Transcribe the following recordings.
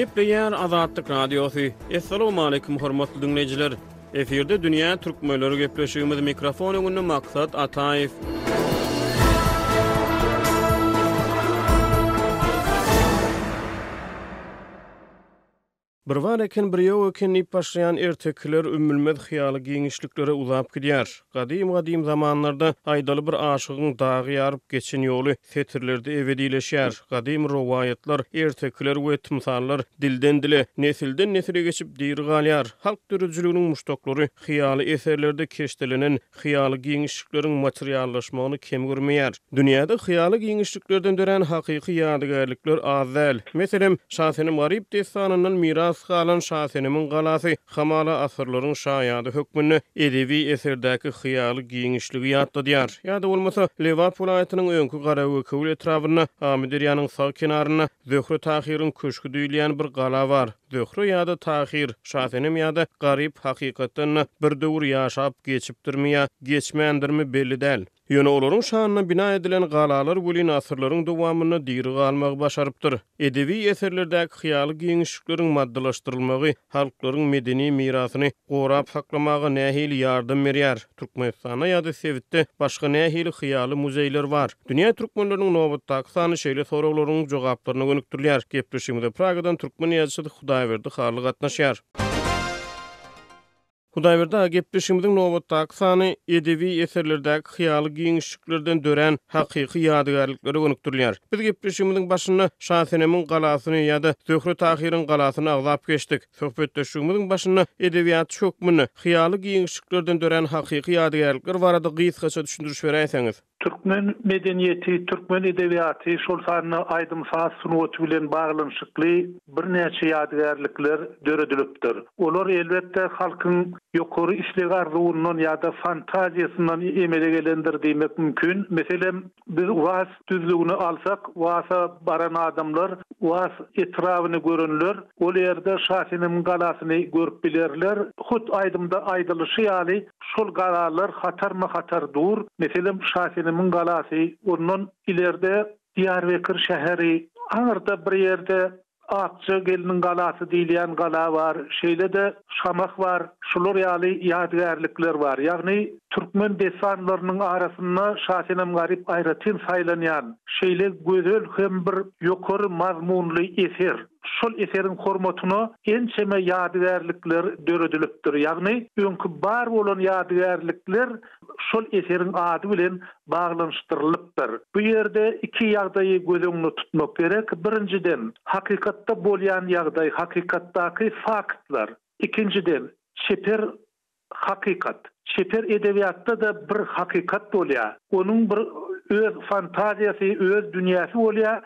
Gepleýär Azatlyk Radiosy. Assalamualaikum hormatly diňleýjiler. Efirde dünýä türkmenleri gepleşigimiz mikrofon öňünde Maksat Ataýew. Bir bar eken, bir ýok eken diýip başlaýan ertekiler ümmülmez hyýaly giňişliklere uzap gidýär. Gadym-gadym zamanlarda, aýdaly bir aşygyň dagy ýaryp geçen ýoly setirlerde ebedileşýär. Gadymy rowaýatlar, ertekiler we tymsallar dilden-dile, nesilden-nesile geçip diri galýar. Halk döredijiliginiň muşdaklary hyýaly eserlerde keşdelenen hyýaly giňişlikleriň materiallaşmagyny kem görmeýär. Dünýäde hyýaly giňişliklerden dörän hakyky ýadygärlikler az däl. Meselem, Şasenem-Garyp dessanyndan miras galan Şasenemiň galasy hamala asyrlaryň şaýady hökmünde edebi eserdäki hyýaly giňişligi ýatladýar. Ýa-da bolmasa, Lebap welaýatynyň öňki Garagökewül etrabynda, Amyderýanyň sag kenarynda Zöhre-Tahyryň köşgi diýilýän bir gala bar. Zöhre ýa-da Tahyr, Şasenem ýa-da Garyp hakykatdan-da bir döwür ýaşap geçipdirmi ýa geçmändirmi belli däl. Ýöne olaryň şanyna bina edilen galalar welin asyrlaryň dowamynda diri galmagy başarypdyr. Edebi eserlerdäki hyýaly giňişlikleriň maddylaşdyrylmagy halklaryň medeni mirasyny gorap saklamaga nähili ýardam berýär? Türkmenistanda ýa-da sebitde başga nähili hyýaly muzeýler bar? Dünýä türkmenleriniň nobatdaky sany şeýle soraglaryň jogaplaryna gönükdirilýär. Gepleşigimize Pragadan türkmen ýazyjysy Hudaýberdi Hally gatnaşýar. Hudaýberdi aga, gepleşigimiziň nobatdaky sany edebi eserlerdäki hyýaly giňişliklerden dörän hakyky ýadygärliklere gönükdirilýär. Biz gepleşigimiziň başynda Şasenemiň galasyny ýa-da Zöhre-Tahyryň galasyny agzap geçdik. Söhbetdeşligimiziň başynda edebiýatçy hökmünde hyýaly giňişliklerden dörän hakyky ýadygärlikler barada gysgaça düşündiriş beräýseňiz? Türkmen medeniýeti, türkmen edebiýaty, şol sanda aýdym-saz sungaty bilen baglanyşykly birnäçe ýadygärlikler döredilipdir. Olar, elbetde, halkyň ýokary isleg-arzuwyndan ýa-da fantaziýasyndan emele gelendir diýmek mümkin. Meselem, biz Was düzlügini alsak, Wasa baran adamlar, Was etrabyny görenler ol ýerde Şasenemiň galasyny görüp bilerler. Hut aýdymda aýdylyşy ýaly, Şol galalar hatarma-hatar dur. Meselem, Şasenemiň galasy, ondan ilerde Diýarbekir şäheri, aňyrda bir ýerde Akja gelniň galasy diýilýän gala bar, şeýle-de Şamah bar. Şular ýaly ýadygärlikler bar. Ýagny türkmen dessanlarynyň arasynda Şasenem-Garyp aýratyn saýlanýan, şeýle gözel hem bir ýokary mazmunly eser. Şol eseriň hormatyna ençeme ýadygärlikler döredilipdir. Ýagny öňki bar bolan ýadygärlikler şol eseriň ady bilen baglanyşdyrylypdyr. Bu ýerde iki ýagdaýy göz öňünde tutmak gerek. Birinjiden, hakykatda bolýan ýagdaý, hakykatdaky faktlar. Ikinjiden, çeper Hakykat. Çeper edebiýatda-da bir hakykat bolýar. Onuň bir öz fantaziýasy, öz dünýäsi bolýar.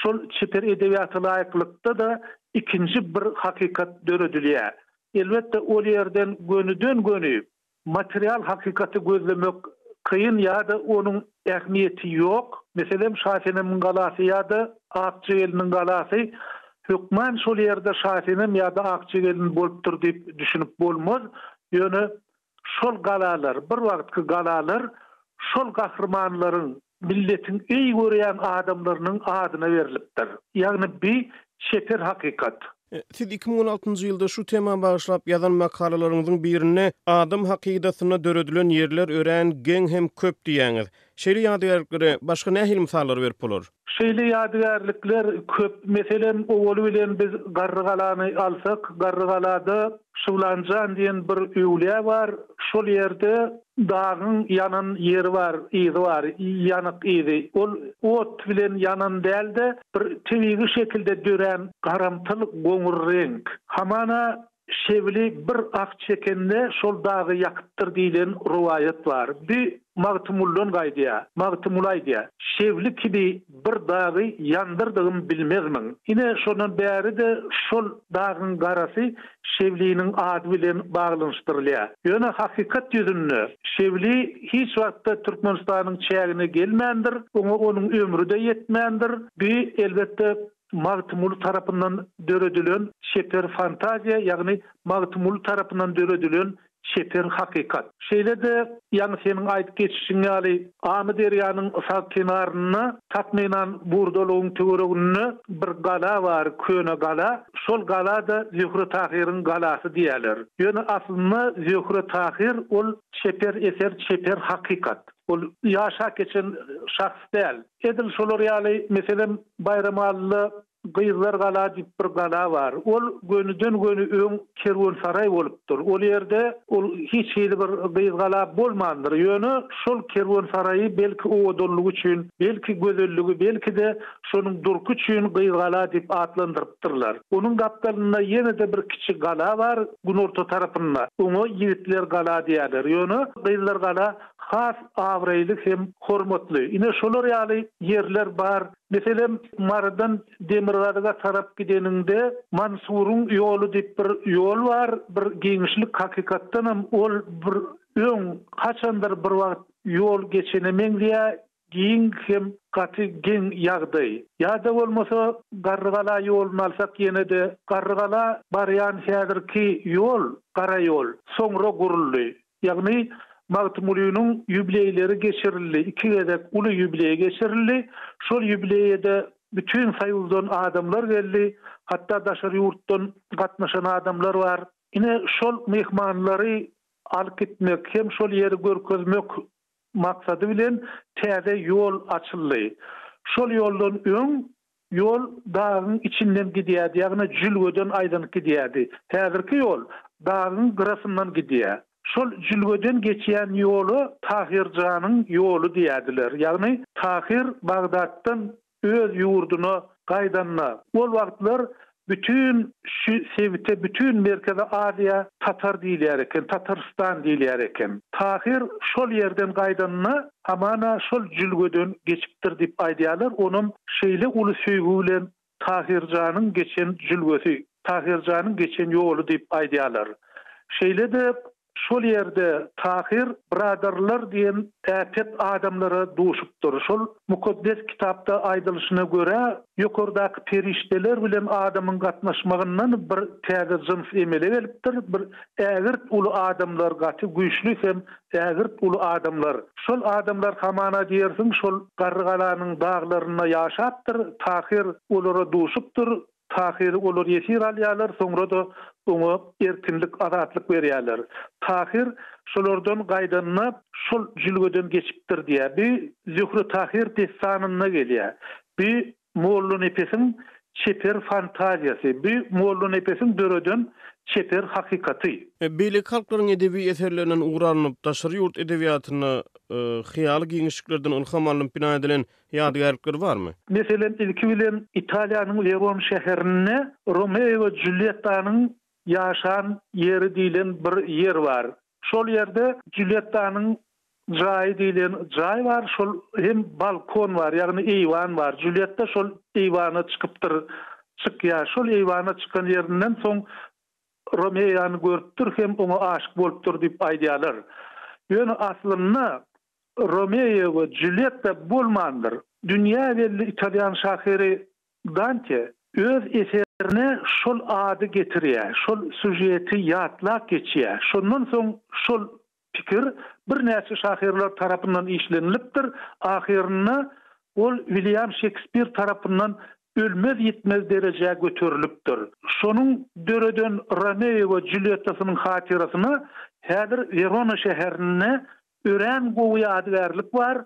Şol çeper edebiýata laýyklykda-da ikinji bir hakykat döredilýär. Elbetde, ol ýerden gönüden-göni material hakykaty gözlemek kyn ýa-da onuň ähmiýeti ýok. Meselem, Şasenemiň galasy ýa-da Akja gelniň galasy Hökman şol ýerde Şasenem ýa-da Akja gelin bolupdyr diýip düşünip bolmaz. Ýöne şol galalar, bir wagtky galalar şol gahrymanlaryň, milletiň eý görýän adamlarynyň adyna berlipdir. Ýagny bi çeper hakykat. Siz 2016-njy ýylda şu tema bagyşlap ýazan makalalaryňyzyň birinde Adam hakydasynda döredilen ýerler örän geň hem köp diýýäňiz. Şeýle ýadygärliklere başga nähili mysallary berip bolar? Şeýle ýadygärlikler köp. Meselem, owaly bilen biz Garrygalany alsak, Garrygalada Şywlanjan diýen bir öwlüýä bar. Şol ýerde dagyň ýanan ýeri bar, yzy bar, ýanyk yzy. Ol ot bilen ýanan däl-de, bir tebigy şekilde dörän garamtyl goňur reňk. Hamana Şebili bir ah çekende şol dagy ýakypdyr diýlen rowaýat bar. Bi Magtymgulydan gaýdýar. Magtymguly aýdýar, Şebili kibi bir dagy ýandyrdygym bilmezmiň? Ine, şondan bäri-de şol dagyň garasy Şebliniň ady bilen baglanyşdyrylýar. Ýöne hakykat ýüzünde Şebli hiç wagtda Türkmenistanyň çägine gelmändir, oňa onuň ömri-de ýetmändir. Bi, elbetde, Magtymguly tarapyndan döredilen çeper fantaziýa, ýagny Magtymguly tarapyndan döredilen çeper hakykat. Şeýle-de, ýaňy seniň aýdyp geçişiň ýaly, Amyderýanyň sag kenarynda, takmynan Burdalygyň töwereginde bir gala bar, köne gala. Şol gala-da Zöhre-Tahyryň galasy diýýärler. Ýöne aslynda Zöhre-Tahyr ol çeper eser, çeper hakykat. Ol ýaşap geçen şahs däl. Edil şolar ýaly, meselem, Baýramalyda Gyzlar gala diýip bir gala bar. Ol gönüden-göni öň kerwensaraý bolupdyr. Ol ýerde ol hiç hili bir gyz gala bolmandyr. Ýöne şol kerwensaraýy belki owadanlygy üçin, belki gözelligi, belki-de şonuň durky üçin gyz gala diýip atlandyrypdyrlar. Onuň gapdalynda ýene-de bir kiçi gala bar, günorta tarapynda. Oňa ýigitler gala diýýärler. Ýöne gyzlar gala has abraýly hem hormatly. Ine şolar ýaly ýerler bar. Meselem, Marydan demirgazyga tarap gideniňde Mansuryň ýoly diýip bir ýol bar, bir giňişlik hakykatdanam ol bir öň haçandyr bir wagt ýol geçene meňzeýär, giň hem gaty geň ýagdaý. Ýa-da bolmasa Garrygala ýoluny alsak ýene-de Garrygala barýan häzirki ýol, gara ýol, soňra guruldy. Ýagny Magtymgulynyň ýubileýleri geçirildi, iki gezek uly ýubileý geçirildi. Şol ýubileýe-de bütin Soýuzdan adamlar geldi, hatda daşary ýurtdan gatnaşan adamlar bar. Ine, şol myhmanlary alyp gitmek hem şol ýeri görkezmek maksady bilen täze ýol açyldy. Şol ýoldan öň Ýol dagyň içinden gidýärdi, ýagny jülgeden aýlanyp gidýärdi. Häzirki ýol dagyň gyrasyndan gidýär. Şol jülgeden geçýän ýola Tahyr janyň ýoly diýerdiler. Ýagny Tahyr Bagdatdan öz ýurduna gaýdanda, ol wagtlar Bütin şu sebite, bütin Merkezi Aziýa tatar diýilýär eken, Tatarystan diýilýär eken. Tahyr şol ýerden gaýdanda, hamana şol jülgeden geçipdir diýip aýdýarlar, onam şeýle uly söýgi bilen Tahyrjanyň geçen jülgesi, Tahyrjanyň geçen ýoly diýip aýdýarlar. Şeýle-de Şol ýerde Tahyr byradarlar diýen äpet adamlara duşupdyr. Şol Mukaddes Kitapda aýdylyşyna görä, ýokardaky perişdeler bilen adamyň gatnaşmagyndan bir täze jyns emele gelipdir, bir ägirt uly adamlar, gaty güýçli hem ägirt uly adamlar. Şol adamlar hamana diýersiň şol Garrygalanyň daglarynda ýaşapdyr, Tahyr olara duşupdyr, Tahyry olar ýesir alýarlar, soňra-da oňa erkinlik, azatlyk berýärler. Tahyr şolardan gaýdanda şol jülgeden geçipdir diýýär. Bu Zöhre-Tahyr dessanynda gelýär. Bu Mollanepesiň çeper fantaziýasy. Bu Mollanepesiň döreden çeper hakykaty. Beýleki halklaryň edebi eserlerinden ugur alnyp, daşary ýurt edebiýatynda hyýaly giňişliklerden ylham alnyp bina edilen Ýadygärlikleri barmy? Meselem, ilki bilen Italiýanyň Weron şäherinde Romeo we Julýettanyň ýaşan ýeri diýlen bir ýer bar. Şol ýerde Julýettanyň jaýy diýlen jaý bar, şol hem balkon bar, ýagny eýwan bar. Julýetta şol eýwana çykypdyr, çykýar. Şol eýwana çykan ýerinden soň Romeony görüpdir hem oňa aşyk bolupdyr diýip aýdýarlar. Ýöne aslynda Romeo we Julýetta bolmandyr. Dünýä belli italýan şahyry Dante öz eserine şol ady getirýär, şol sýužeti ýatlap geçýär. Şondan soň şol pikir birnäçe şahyrlar tarapyndan işlenilipdir, ahyrynda ol Wilýam Şekspir tarapyndan ölmez-ýitmez derejä göterilipdir. Şonuň döreden Romeo we Julýettasynyň hatyrasyna häzir Werona şäherinde Örän gowy ýadygärlik bar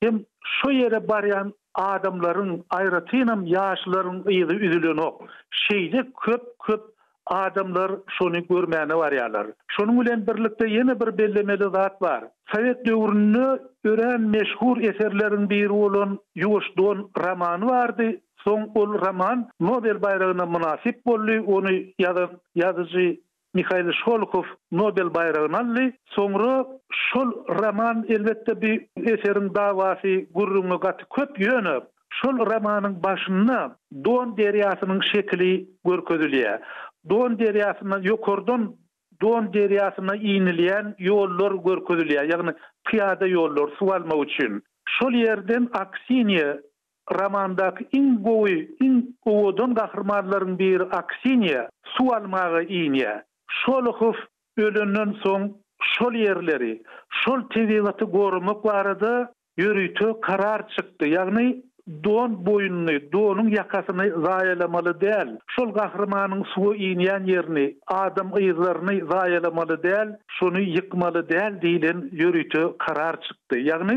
hem şo ýere barýan adamlaryň aýratynam ýaşlaryň yzy üzülenok. Şeýle köp köp adamlar şony görmäne barýarlar. Şonuň bilen birlikde ýene bir bellemeli zat bar. Sowet döwründe örän meşhur eserleriň biri bolan Ýuwaş Don romany bardy. Soň ol roman Nobel baýragyna mynasyp boldy. Ony ýazan ýazyjy Mihail Şolohow Nobel baýragyny aldy. Soňra şol roman, elbetde bi eseriň dawasy, gürrüňi gaty köp, ýöne şol romanyň başynda Don derýasynyň şekili görkezilýär. Don derýasyndan ýokardan Don derýasyna inilýän ýollar görkezilýär, ýagny pyýada ýollar suw almak üçin. Şol ýerden Aksiniýa Romandaky iň gowy, iň owadan gahrymanlaryň biri Aksiniýa suw almaga inýär. Şolohow. ölenden soň şol ýerleri, şol tebigaty goramak barada ýörite karar çykdy. Ýagny Don boýnuny, donuň ýakasyny zaýalamaly däl. Şol gahrymanyň suwa inýän ýerini, adam yzlaryny zaýalamaly däl, şony ýykmaly däl diýlen ýörite karar çykdy. Ýagny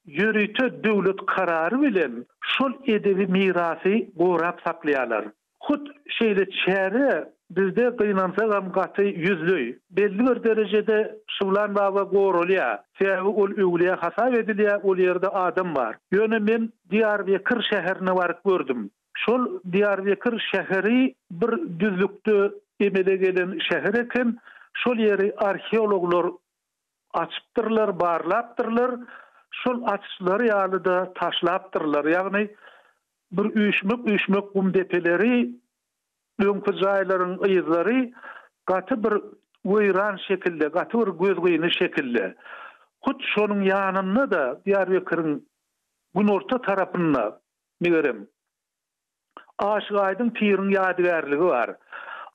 ýörite döwlet karary bilen şol edebi mirasy gorap saklaýarlar. Hut şeýle çäre bizde gynansagam gaty ýüzleý. Belli bir derejede Şybylan baba goralýar. Sebäbi ol öwlüýä hasap edilýär, ol ýerde adam bar. Ýöne men Diýarbekir şäherine baryp gördüm. Şol Diýarbekir şäheri bir düzlükde emele gelen şäher eken. Şol ýeri arheologlar açypdyrlar, barlapdyrlar. Şol açyşlary ýaly-da taşlapdyrlar. Ýagny Bir üýşmek-üýşmek gum depeleri, öňki jaýlaryň yzlary gaty bir weýran şekilde, gaty bir gözgyny şekilde. Hut şonuň ýanynda-da Diýarbekiriň günorta tarapynda, megerem, Aşyk Aýdyň piriň ýadygärligi bar.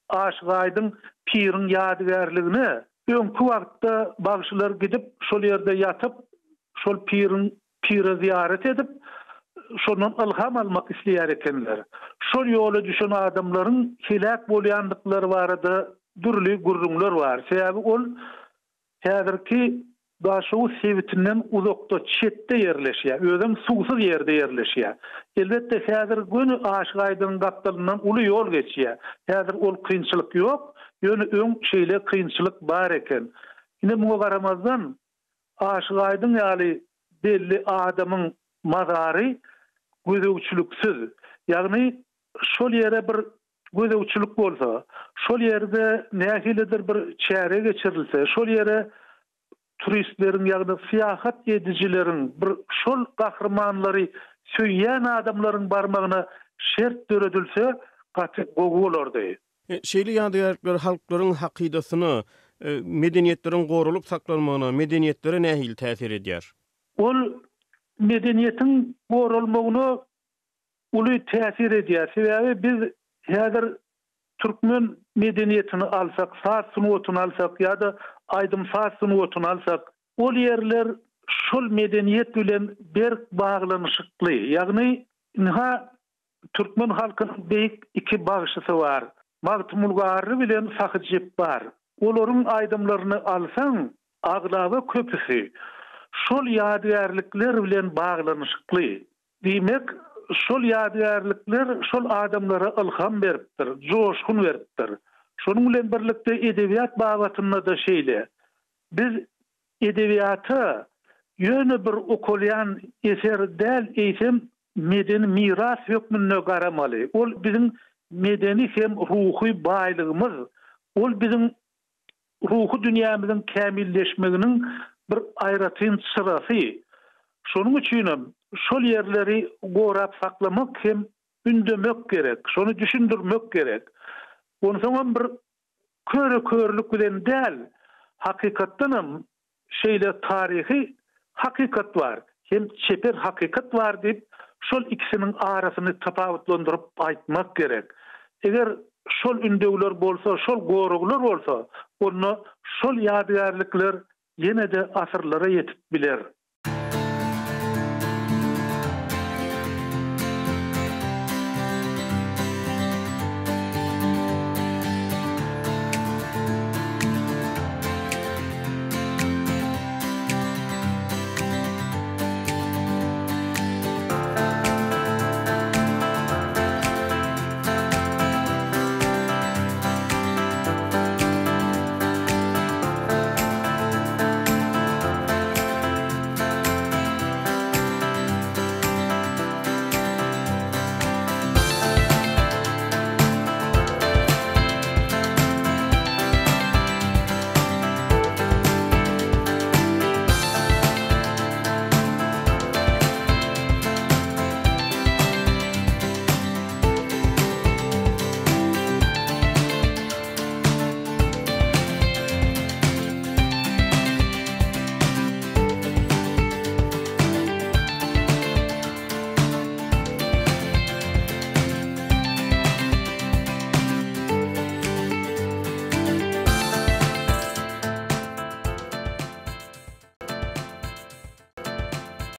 Aşyk Aýdyň piriň ýadygärligine öňki wagtda bagşylar gidip, şol ýerde ýatyp, şol piriň Pire zyýarat edip, şondan ylham almak isleýär ekenler. Şol ýola düşen adamlaryň heläk bolýandyklary barada dürli gürrüňler bar. Sebäbi ol häzirki Daşoguz sebitinden uzakda, çetde ýerleşýär. Özem suwsuz ýerde ýerleşýär. Elbetde, häzir göni Aşyk Aýdyňyň gapdalyndan uly ýol geçýär. Häzir ol kynçylyk ýok, ýöne öň şeýle kynçylyk bar eken. Ine, muňa garamazdan, Aşyk Aýdyň ýaly belli adamyň mazary gözegçiliksiz, ýagny şol ýere bir gözegçilik bolsa, şol ýerde nähilidir bir çäre geçirilse, şol ýere turistleriň, ýagny syýahat edijileriň, bir şol gahrymanlary söýýän adamlaryň barmagyna şert döredilse gaty gowy bolardy. Şeýle ýadygärlikler halklaryň hakydasyna, medeniýetleriň goralyp saklanmagyna, medeniýetlere nähili täsir edýär? Ol medeniýetiň goralmagyna uly täsir edýär. Sebäbi biz häzir türkmen medeniýetini alsak, saz sungatyny alsak ýa-da aýdym-saz sungatyny alsak, ol ýerler şol medeniýet bilen berk baglanyşykly. Ýagny, ynha, Türkmen halkynyň beýik iki bagşysy bar. Magtymguly Garry bilen Sahy Jepbar. Olaryň aýdymlaryny alsaň, aglaba köpüsi şol ýadygärlikler bilen baglanyşykly. Diýmek, şol ýadygärlikler şol adamlara ylham beripdir, joşgun beripdir. Şonuň bilen birlikde edebiýat babatynda-da şeýle. Biz Edebiýata ýöne bir okalýan eser däl, eýsem, medeni miras hökmünde garamaly. Ol biziň medeni hem ruhy baýlygymyz. Ol biziň ruhy dünýämiziň kämilleşmeginiň bir aýratyn çyrasy. Şonuň üçinem şol ýerleri gorap saklamak hem ündemek gerek, şony düşündirmek gerek. Onsoňam bir Köre-körlük bilen däl, hakykatdanam şeýle taryhy hakykat bar, hem çeper hakykat bar diýip, şol ikisiniň arasyny tapawutlandyryp aýtmak gerek. Eger şol ündewler bolsa, şol goraglar bolsa, onda şol ýadygärlikler ýene-de asyrlara ýetip biler.